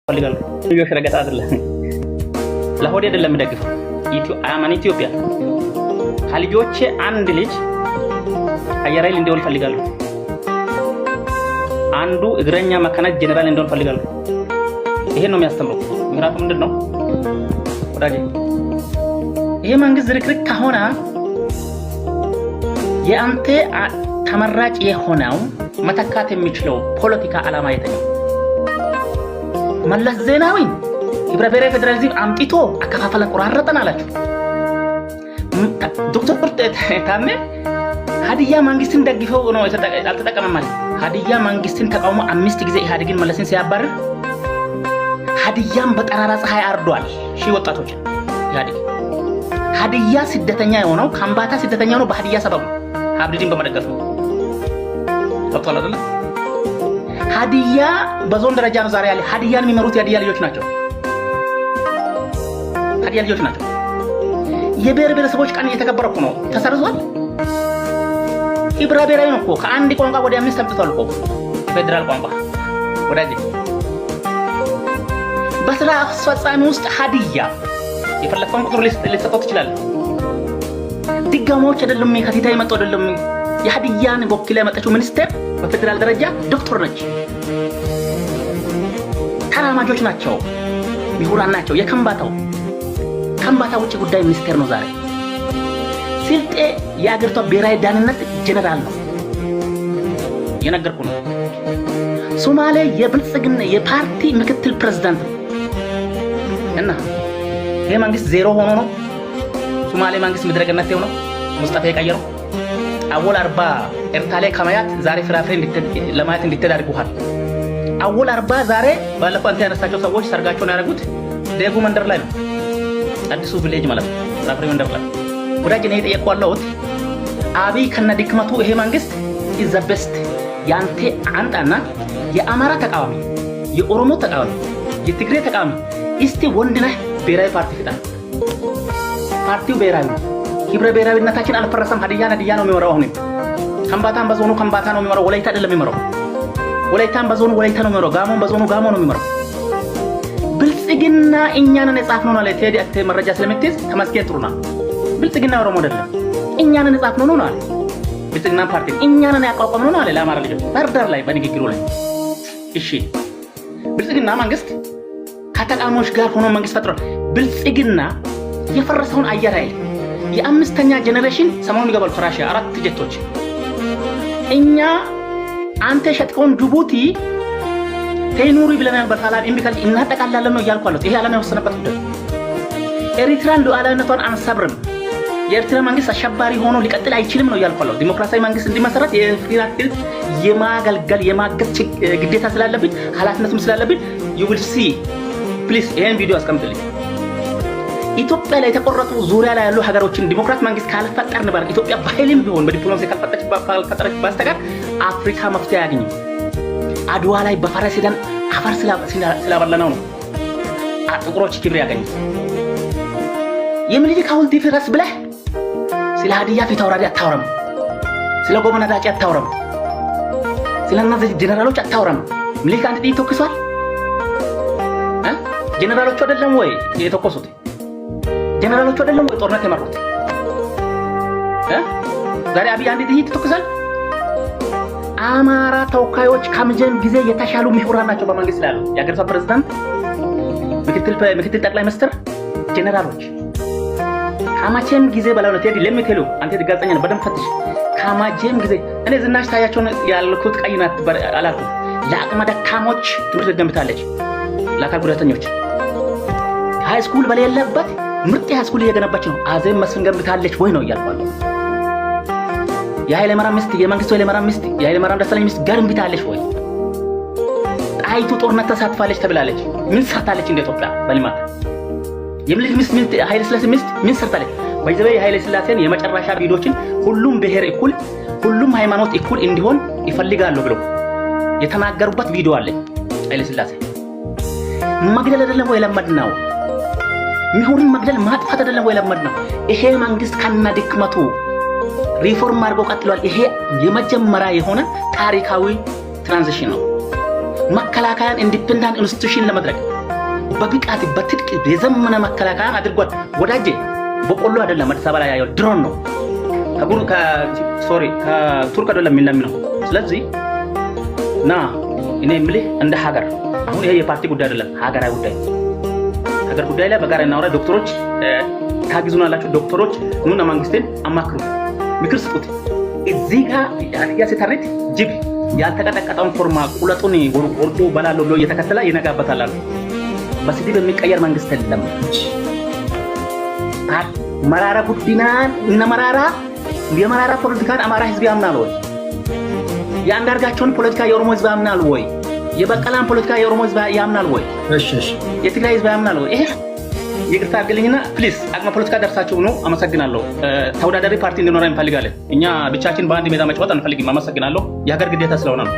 ፈልጋለሁ። ልጆች ረገጣ አይደለም፣ ለሆዴ አይደለም የምደግፈው። I'm an ኢትዮጵያ። ከልጆቼ አንድ ልጅ አየር ኃይል እንዲሆን እፈልጋለሁ። አንዱ እግረኛ መካናይዝድ ጄኔራል እንዲሆን እፈልጋለሁ። ይሄን ነው የሚያስተምረው። ምክንያቱም ምንድን ነው ወዳጄ፣ ይሄ መንግስት ዝርክርክ ከሆነ የአንተ ተመራጭ የሆነው መተካት የሚችለው ፖለቲካ ዓላማ የተኛው መለስ ዜናዊ ህብረ ብሔራዊ ፌዴራሊዝም አምጥቶ አከፋፈለን ቆራረጠን አላችሁ። ዶክተር ታሜ ሀዲያ መንግስትን ደግፈው ነው አልተጠቀመም ማለት። ሀዲያ መንግስትን ተቃውሞ አምስት ጊዜ ኢህአዴግን መለስን ሲያባርር ሀዲያን በጠራራ ፀሐይ አርዷል። ሺህ ወጣቶችን ኢህአዴግ። ሀዲያ ስደተኛ የሆነው፣ ከምባታ ስደተኛ የሆነው በሀዲያ ሰበብ ነው። ሀብዲድን በመደገፍ ነው። ገብቶሃል አይደለ? ሀዲያ በዞን ደረጃ ነው ዛሬ ያለ። ሀዲያን የሚመሩት የሀዲያ ልጆች ናቸው። ሀዲያ ልጆች ናቸው። የብሔር ብሔረሰቦች ቀን እየተከበረ እኮ ነው። ተሰርዟል። ህብረ ብሔራዊ ነው እኮ። ከአንድ ቋንቋ ወደ አምስት አምጥቷል እኮ ፌዴራል ቋንቋ። ወዳጄ፣ በስራ አስፈጻሚ ውስጥ ሀዲያ የፈለግከውን ቁጥር ልትሰጠው ትችላለህ። ድጋማዎች አይደለም፣ ከቲታ የመጡ አይደለም። የሀዲያን ወኪላ የመጣችው ሚኒስቴር በፌዴራል ደረጃ ዶክተር ነች። ተራማጆች ናቸው፣ ምሁራን ናቸው። የከምባታው ከምባታ ውጭ ጉዳይ ሚኒስቴር ነው ዛሬ። ስልጤ የአገሪቷ ብሔራዊ ደህንነት ጀነራል ነው፣ የነገርኩ ነው። ሶማሌ የብልጽግና የፓርቲ ምክትል ፕሬዝዳንት ነው። እና ይሄ መንግስት ዜሮ ሆኖ ነው ሶማሌ መንግስት ምድረገነት የሆነው ሙስጠፋ የቀየረው። አወል አርባ ኤርታሌ ከማያት ዛሬ ፍራፍሬ ለማየት እንድትሄድ አድርጎሃል። አወል አርባ ዛሬ ባለፈው አንተ ያነሳቸው ሰዎች ሰርጋቸውን ያደረጉት ደጉ መንደር ላይ ነው። አዲሱ village ማለት ነው። ፍራፍሬ መንደር ላይ። ወዳጅ፣ እኔ የጠየቅኩ ያለሁት አብይ ከነ ድክመቱ ይሄ መንግስት is the best። ያንተ አንጣና የአማራ ተቃዋሚ፣ የኦሮሞ ተቃዋሚ፣ የትግሬ ተቃዋሚ እስቲ ወንድ ነህ ብሔራዊ ፓርቲ ፍጠር። ፓርቲው ብሔራዊ ነው። ህብረ ብሔራዊነታችን አልፈረሰም። ሀዲያን ሀዲያ ነው የሚመራው። አሁንም ከምባታን በዞኑ ከምባታ ነው የሚመራው። ወላይታ አይደለም የሚመራው። ወላይታን በዞኑ ወላይታ ነው የሚመራው። ጋሞን በዞኑ ጋሞ ነው የሚመራው። ብልጽግና እኛንን የጻፍነው ነው አለ። ቴዲ አክቴ መረጃ ስለምትይዝ ተመስገን ጥሩና ብልጽግና ኦሮሞ አይደለም፣ እኛንን የጻፍነው ነው አለ። ብልጽግና ፓርቲ እኛንን ያቋቋምነው ነው አለ ለአማራ ልጆች ባህር ዳር ላይ በንግግሩ ላይ። እሺ፣ ብልጽግና መንግስት ከተቃዋሚዎች ጋር ሆኖ መንግስት ፈጥሯል። ብልጽግና የፈረሰውን አየር ኃይል የአምስተኛ generation ሰሞኑን ይገባሉ ከራሽያ አራት ጀቶች። እኛ አንተ የሸጥከውን ጅቡቲ ቴኑሪ ብለናል። በሰላም እምቢ ካልሽ እናጠቃላለን ነው እያልኩ አለሁት። ይሄ ዓለም የወሰነበት ጉዳይ። ኤሪትራን ሉዓላዊነቷን አንሰብርም። የኤርትራ መንግስት አሸባሪ ሆኖ ሊቀጥል አይችልም ነው እያልኩ አለሁት። ዲሞክራሲያዊ መንግስት እንዲመሰረት የኤርትራ ሕዝብ የማገልገል የማገዝ ግዴታ ስላለብኝ፣ ኃላፊነቱም ስላለብኝ you will see። Please ይሄን ቪዲዮ አስቀምጥልኝ። ኢትዮጵያ ላይ የተቆረጡ ዙሪያ ላይ ያሉ ሀገሮችን ዲሞክራት መንግስት ካልፈጠርን ባር ኢትዮጵያ በኃይልም ቢሆን በዲፕሎማሲ ካልፈጠረች በስተቀር አፍሪካ መፍትሄ አያገኝም። አድዋ ላይ በፈረስ ሄደን አፈር ስላበላነው ነው ጥቁሮች ክብር ያገኙት። የምኒልክ ሐውልት ይፍረስ ብለህ ስለ ሀዲያ ፊት አውራሪ አታወራም። ስለ ጎበና ዳጬ አታወራም። ስለ እነዚህ ጀነራሎች አታወራም። ምኒልክ አንድ ጥይት ተኩሷል። ጀነራሎቹ አይደለም ወይ የተኮሱት? ጀነራሎቹ አይደለም ወይ ጦርነት የመሩት? ዛሬ አብይ አንድ ጥይት ተኩሷል። አማራ ተወካዮች ከመቼም ጊዜ የተሻሉ ምሁራን ናቸው በመንግስት ላይ ያሉ የሀገሪቷ ፕሬዝዳንት፣ ምክትል ጠቅላይ ሚኒስትር፣ ጀነራሎች ከመቼም ጊዜ በላይ ነው። ቴዲ፣ ለሚቴሉ አንተ ጋዜጠኛ ነህ፣ በደንብ ፈትሽ። ከመቼም ጊዜ እኔ ዝናሽ ታያቸውን ያልኩት ቀይ ናት አላልኩም። ለአቅመ ደካሞች ትምህርት ቤት ገንብታለች፣ ለአካል ጉዳተኞች high school በሌለበት ምርጥ high school እየገነባች ነው። አዜብ መስፍን ገንብታለች ወይ ነው እያልኳለሁ። የኃይለ ማርያም ሚስት፣ የመንግስቱ ኃይለ ማርያም ሚስት፣ የኃይለ ማርያም ደሳለኝ ሚስት ገንብታለች ወይ? ጣይቱ ጦርነት ተሳትፋለች ተብላለች። ምን ሰርታለች እንደ ኢትዮጵያ በልማት? የምኒልክ ሚስት ምን፣ ኃይለ ሥላሴ ሚስት ምን ሰርታለች? By the way፣ የኃይለ ሥላሴን የመጨረሻ ቪዲዮችን ሁሉም ብሔር እኩል፣ ሁሉም ሃይማኖት እኩል እንዲሆን ይፈልጋሉ ብለው የተናገሩበት ቪዲዮ አለ። ኃይለ ሥላሴ መግደል አይደለም ወይ ለመድነው? ምሁርን መግደል ማጥፋት አይደለም ወይ ለመድነው? ይሄ መንግስት ከነ ድክመቱ ሪፎርም አድርጎ ቀጥሏል። ይሄ የመጀመሪያ የሆነ ታሪካዊ transition ነው። መከላከያን independent institution ለማድረግ በብቃት በትጥቅ የዘመነ መከላከያ አድርጓል። ወዳጄ፣ በቆሎ አይደለም አዲስ አበባ ላይ ያየው፣ ድሮን ነው። ከጉር sorry፣ ከቱርክ አይደለም የሚለምነው። ስለዚህ ና እኔ የምልህ እንደ ሀገር አሁን ይሄ የፓርቲ ጉዳይ አይደለም፣ ሀገራዊ ጉዳይ። ሀገር ጉዳይ ላይ በጋራ እናውራ። ዶክተሮች ታግዙናላችሁ። ዶክተሮች ኑና መንግስትን አማክሩ፣ ምክር ስጡት። እዚህ ጋር አህያ ሲተርት ጅብ ያልተቀጠቀጠውን ኮርማ ቁለጡን ወርዶ በላለው ብሎ እየተከተለ ይነጋበታል አሉ። በስድብ የሚቀየር መንግስት የለም። መራራ ጉዲናን እነ መራራ የመራራ ፖለቲካን አማራ ህዝብ ያምናል ወይ? የአንዳርጋቸውን ፖለቲካ የኦሮሞ ህዝብ ያምናል ወይ? የበቀላን ፖለቲካ የኦሮሞ ህዝብ ያምናል ወይ? እሺ። የትግራይ ህዝብ ያምናል ወይ? ይሄ ይቅርታ አድርግልኝና please አቅመ ፖለቲካ ደርሳችሁ ነው። አመሰግናለሁ። ተወዳዳሪ ፓርቲ እንዲኖረን እንፈልጋለን። እኛ ብቻችን በአንድ ሜዳ መጫወት አንፈልግም። አመሰግናለሁ። የሀገር ግዴታ ስለሆነ ነው።